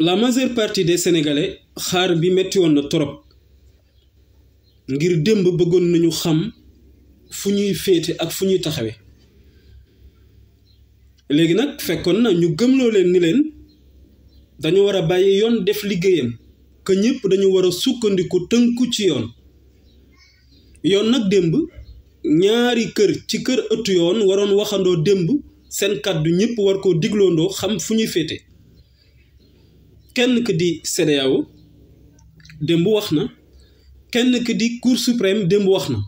la majeure partie des sénégalais xaar bi metti woon na trop ngir démb bëggoon nañu xam fu ñuy féete ak fu ñuy taxawe léegi nag fekkoon na ñu gëmloo leen ni leen dañu war a bàyyi yoon def liggéeyam que ñëpp dañu war a sukkandiku tënku ci yoon nag démb ñaari kër ci kër ëttu yoon waroon waxandoo démb seen kàddu ñëpp war koo digloondoo xam fu ñuy féete kenn ki di CEDEAO démb wax na kenn ki di Cour suprême démb wax na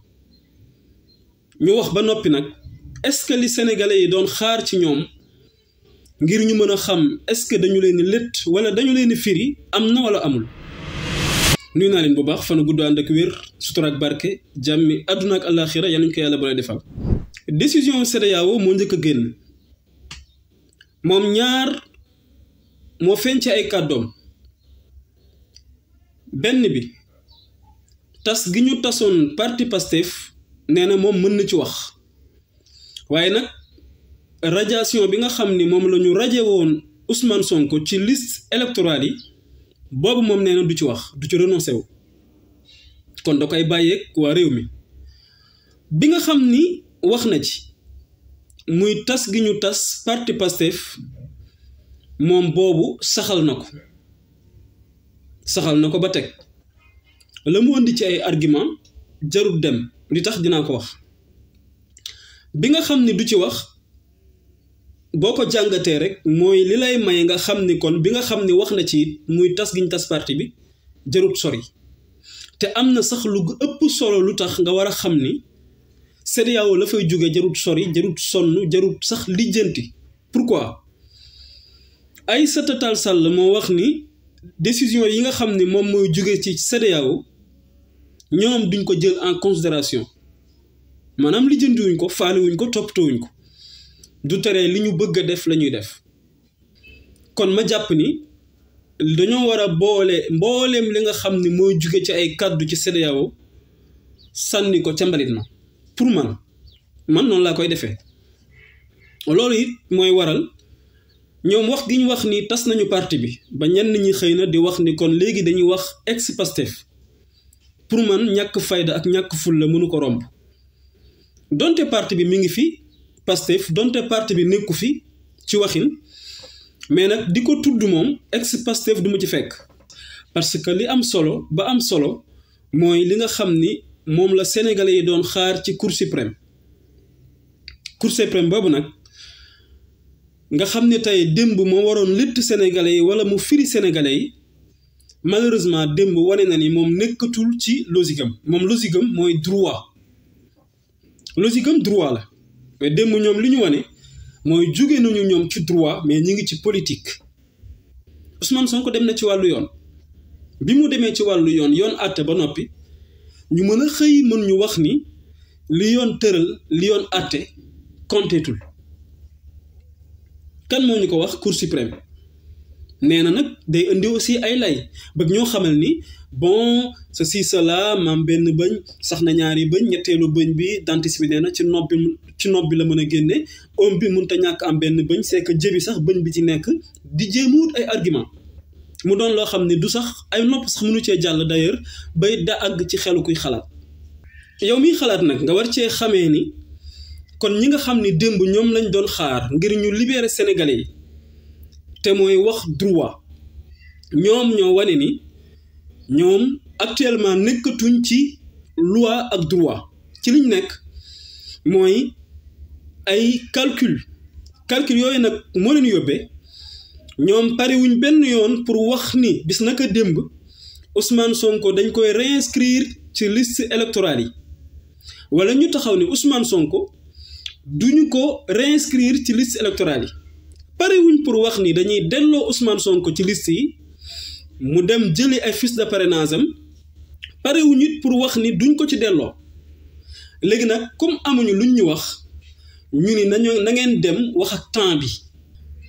ñu wax ba noppi nag est-ce que li sénégalais yi doon xaar ci ñoom ngir ñu mën a xam est-ce que dañu leen di lëtt wala dañu leen di firi am na wala amul. nuyu naa leen bu baax fan gudd ànd ak wér sutura ak barke jàmmi àdduna ak àllaaxira yal nañu ko yàlla boole defal. décision CEDEAO moo njëkk a génn moom ñaar moo feeñ ci ay kàddoom benn bi tas gi ñu tasoon parti Pastef nee na moom mën na ci wax waaye nag radiation bi nga xam ni moom la ñu raje woon Ousmane Sonko ci liste électorale yi boobu moom nee na du ci wax du ci renoncé wu kon da koy bàyyeeg waa réew mi bi nga xam ni wax na ci muy tas gi ñu tas parti Pastef moom boobu saxal na ko ba teg la mu andi ci ay argument jarut dem li tax dinaa ko wax bi nga xam ni du ci wax boo ko jàngatee rek mooy li lay may nga xam ni kon bi nga xam ni wax na ci it muy tas gi ñu tas parti bi jarut sori te am na sax lu ëpp solo lu tax nga war a xam ni CEDEAO la fay jóge jarut sori jarut sonn jarut sax lijjanti. pourquoi Aïssata Tall Sall moo wax ni décision yi nga xam ni moom mooy jóge ci CEDEAO ñoom duñ ko jël en considération maanaam lijjantiwuñ ko faalewuñ ko toppatowuñ ko du tere li ñu bëgg a def la ñuy def kon ma jàpp ni dañoo war a boole mbooleem li nga xam ni mooy jóge ci ay kàddu ci CEDEAO sànni ko ca mbalit ma pour man noonu laa koy defee loolu it mooy waral ñoom wax gi ñu wax ni tas nañu parti bi ba ñenn ñi xëy na di wax ni kon léegi dañuy wax ex Pastef pour man ñàkk fayda ak ñàkk fulla mënu ko romb donte parti bi mi ngi fi Pastef donte parti bi nekku fi ci waxin mais nag di ko tudd moom ex Pastef du ma ci fekk parce que li am solo ba am solo mooy li nga xam ni moom la sénégalais yi doon xaar ci Cour suprême boobu nag nga xam ne tey démb moo waroon létt sénégalais yi wala mu firi sénégalais yi malheureusement démb wane na ni moom nekkatul ci logique am moom logique am mooy droit la mais démb ñoom li ñu wane mooy jóge nañu ñoom ci droit mais ñi ngi ci politique. Ousmane Sonko dem na ci wàllu yoon bi mu demee ci wàllu yoon àtte ba noppi ñu mën a xëy mën ñu wax ni li yoon tëral li yoon àtte comptetul kan moo ñu ko wax Cour suprême nee na nag day indi aussi ay lay bëgg ñoo xamal ni bon ceci cela maam benn bëñ sax na ñaari bëñ ñetteelu bëñ bi dentiste bi nee na ci nopp bi la mën a génne om bi mënut a ñàkk am benn bëñ c'est que jëbi sax bëñ bi ci nekk di jéemuwut ay argument mu doon loo xam ne du sax ay nopp sax mënu cee jàll d'ailleurs bay da àgg ci xelu kuy xalaat yow miy xalaat nag nga war cee xamee ni kon ñi nga xam ni démb ñoom lañ doon xaar ngir ñu libérer sénégalais yi te mooy wax droit ñoom ñoo wane ni ñoom actuellement nekkatuñ ci loi ak droit ci liñ nekk mooy ay calcul yooyu nag moo leen yóbbee ñoom pariwuñ benn yoon pour wax ni bis naka démb Ousmane Sonko dañ koy réinscrire ci liste électorale yi wala ñu taxaw ni Ousmane Sonko duñu ko réinscrire ci liste électorale yi pariwuñ pour wax ni dañuy delloo Ousmane Sonko ci liste yi mu dem jëli ay fiches de parrainage am parewuñ it pour wax ni duñ ko ci delloo léegi nag comme amuñu luñ ñu wax ñu ni na ngeen dem wax ak temps bi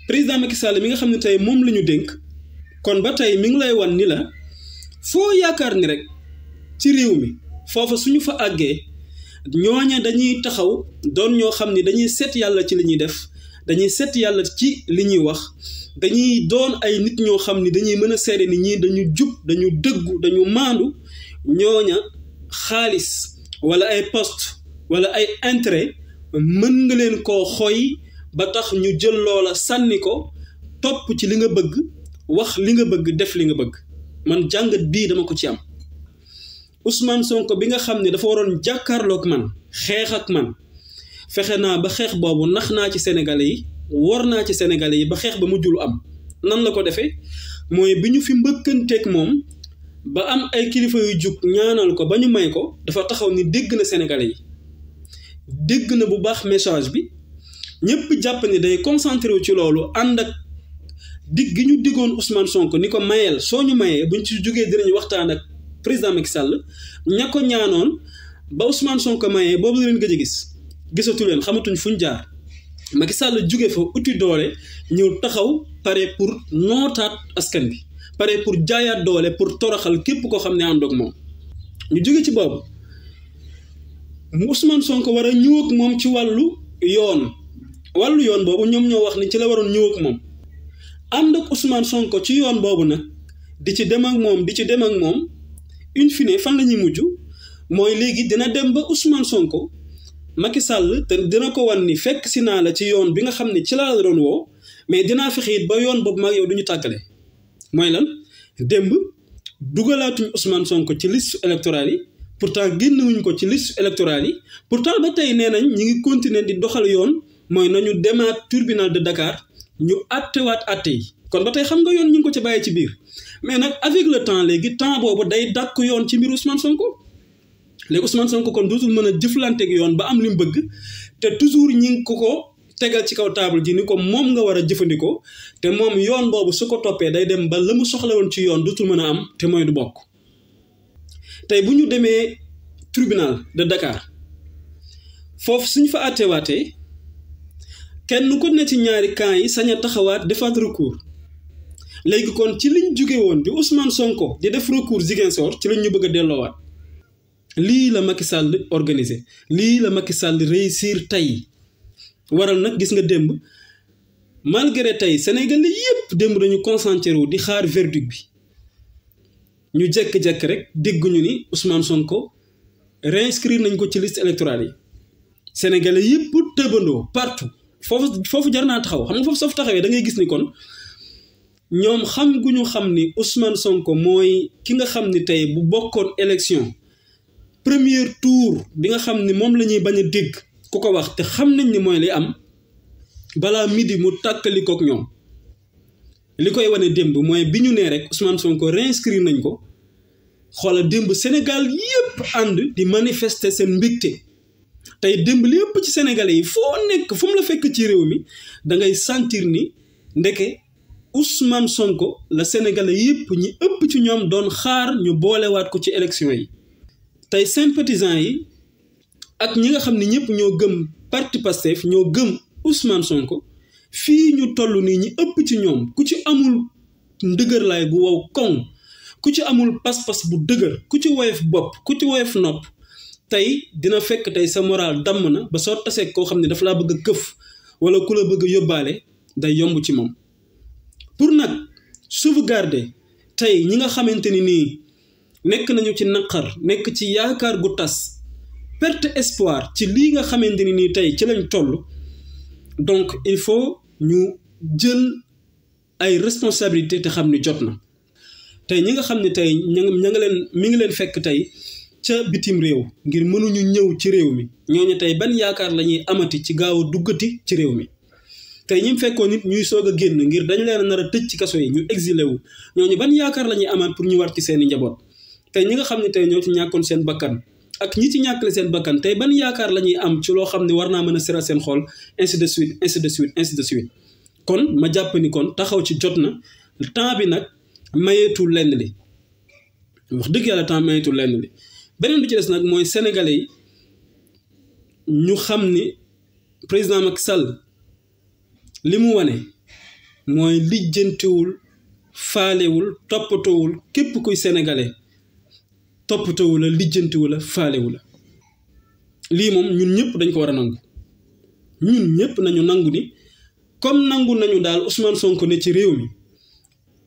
président Macky Sall mi nga xam ne tey moom la ñu dénk kon ba tey mi ngi lay wan ni la foo yaakaar ni rek ci réew mi foofa suñu fa àggee ñooña dañuy taxaw doon ñoo xam ni dañuy seet yàlla ci li ñuy def dañuy seet yàlla ci li ñuy wax dañuy doon ay nit ñoo xam ni dañuy mën a seede ni ñii dañu jub dañu dëggu dañu maandu ñooña xaalis wala ay poste wala ay intérêt mën nga leen koo xoy ba tax ñu jël loola sànni ko topp ci li nga bëgg wax li nga bëgg def li nga bëgg man jàngat bii dama ko ci am Ousmane Sonko bi nga xam ne dafa waroon jàkkaarloog man xeex ak man fexe naa ba xeex boobu nax naa ci Sénégalais yi war naa ci Sénégalais yi ba xeex ba mujjul am nan la ko defee mooy bi ñu fi mbëkkanteeg moom ba am ay kilifa yu jug ñaanal ko ba ñu may ko dafa taxaw ni dégg na Sénégalais yi dégg na bu baax message bi ñëpp jàpp ni day concentré wu ci loolu ànd ak dig gi ñu diggoon Ousmane Sonko ni ko mayel soo ñu mayee buñ ci jógee dinañu waxtaan ak président Macky Sall ña ko ñaanoon ba Ousmane Sonko mayee boobu la leen gëj a gis gisatu leen xamatuñ fuñ jaar Macky Sall jóge fa uti doole ñëw taxaw pare pour nootaat askan bi pare pour jaayaat doole pour toroxal képp koo xam ne ànd ak moom ñu jóge ci boobu mu Ousmane Sonko war a ñëw ak moom ci wàllu yoon boobu ñoom ñoo wax ni ci la waroon ñëw ak moom ànd ak Ousmane Sonko ci yoon boobu nag di ci dem ak moom in fine fan la ñuy mujj mooy léegi dina dem ba Ousmane Sonko Macky Sall te dina ko wan ni fekk si naa la ci yoon bi nga xam ne ci laa la doon woo mais dinaa fexe it ba yoon boobu maag yow du ñu tàggale mooy lan démb dugalaatuñ Ousmane Sonko ci liste électorale yi pourtant génnewuñ ko ci liste électorale yi pourtant ba tey nee nañ ñi ngi continuer di doxal yoon mooy nañu demaat tribunal de Dakar ñu attewaat atte yi kon ba tey xam nga yoon ñu ngi ko ci bàyyee ci biir mais nag avec le temps léegi temps boobu day dàkk yoon ci mbir Ousmane Sonko léegi Ousmane Sonko kon dootul mën a jëflanteeg yoon ba am li mu bëgg te toujours ñi ngi ko tegal ci kaw table ji ni ko moom nga war a jëfandikoo te moom yoon boobu su ko toppee day dem ba la mu soxla woon ci yoon dootul mën a am te mooy du bokk tey bu ñu demee tribunal de Dakar foofu suñ fa àtteewaatee kenn ku ne ci ñaari camp yi sañ a taxawaat defaat recours léegi kon ci liñ jóge woon bi Ousmane Sonko di def recours Ziguinchor ci lañ ñu bëgg a delloowaat lii la Macky Sall organisé lii la Macky Sall réussir tey waral nag gis nga démb malgré tey Sénégalais yépp démb dañu concentré wu di xaar verdict bi ñu jekk-jekk rek dégguñu ni Ousmane Sonko réinscrire nañ ko ci liste électorale yi Sénégalais yépp tëbandoo partout foofu jar naa taxaw xam nga foofu soo fi taxawee da ngay gis ni kon ñoom xam gu ñu xam ni Ousmane Sonko mooy ki nga xam ni tey bu bokkoon élection premier tour bi nga xam ni moom la ñuy bañ a dégg ku ko wax te xam nañ ni mooy li am balaa midi mu tàkkalikook ñoom li koy wane démb mooy bi ñu nee rek Ousmane Sonko réinscrire nañ ko xoola démb Sénégal yépp ànd di manifester seen mbégte tey démb li ëpp ci Sénégalais yi foo nekk fu mu la fekk ci réew mi da ngay sentir ni ndeke Ousmane Sonko la Sénégalais yépp ñi ëpp ci ñoom doon xaar ñu boolewaat ko ci élection yi tey sympathisants yi ak ñi nga xam ne ñëpp ñoo gëm parti Pastef ñoo gëm Ousmane Sonko fii ñu toll nii ñi ëpp ci ñoom ku ci amul ndëgërlaay gu wow koŋ ku ci amul pas-pas bu dëgër ku ci woyof bopp ku ci woyof nopp tey dina fekk tey sa moral damm na ba soo tasee koo xam ne dafa laa bëgg a këf wala ku la bëgg a yóbbaale day yomb ci moom pour nag sauvegarder tey ñi nga xamante ni nii nekk nañu ci naqar nekk ci yaakaar gu tas perte espoir ci lii nga xamante ni nii tey ci lañ toll donc il faut ñu jël ay responsabilités te xam ni jot na tey ñi nga xam ne tey ña nga leen mi ngi leen fekk tey ca bitim réew ngir mënuñu ñëw ci réew mi ñooñu tey ban yaakaar la ñuy amati ci gaaw a duggati ci réew mi tey ñi fekkoon nit ñuy soog a génn ngir dañ leen a nar a tëj ci kaso yi ñu exilé wu ñooñu ban yaakaar la ñuy amaat pour ñu war ci seeni njaboot tey ñi nga xam ne tey ñoo ci ñàkkoon seen bakkan ak ñi ci ñàkkale seen bakkan tey ban yaakaar la ñuy am ci loo xam ne war naa mën a seral seen xol ainsi de suite ainsi de suite ainsi de suite kon ma jàpp ni kon taxaw ci jot na temps bi nag mayeetul lenn li wax dëgg yàlla temps mayeetul lenn li beneen bi ci des nag mooy sénégalais yi ñu xam ni président Macky Sall li mu wane mooy lijjantewul faalewul toppatoowul képp kuy sénégalais toppatoowu la lijjantiwu la faalewu la lii moom ñun ñëpp dañ ko war a nangu ñun ñëpp nañu nangu ni comme nangu nañu daal Ousmane Sonko ne ci réew mi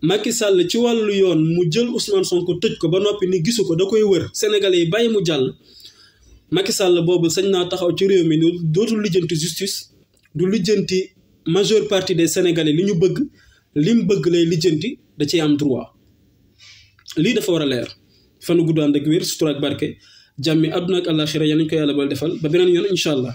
Macky Sall ci wàllu yoon mu jël Ousmane Sonko tëj ko ba noppi ni gisu ko da koy wër Sénégalais yi bàyyi mu jàll Macky Sall boobu sañ naa taxaw ci réew mi dootul lijjanti justice du lijjanti majeure partie des Sénégalais li ñu bëgg lim bëgg lay lijjanti da ciy am droit lii dafa war a leer fanu gudd ànd ak wér sutura ak barke jàmmi àdduna ak àllaaxira yal nañu ko yàlla bal defal ba beneen yoon incha allah.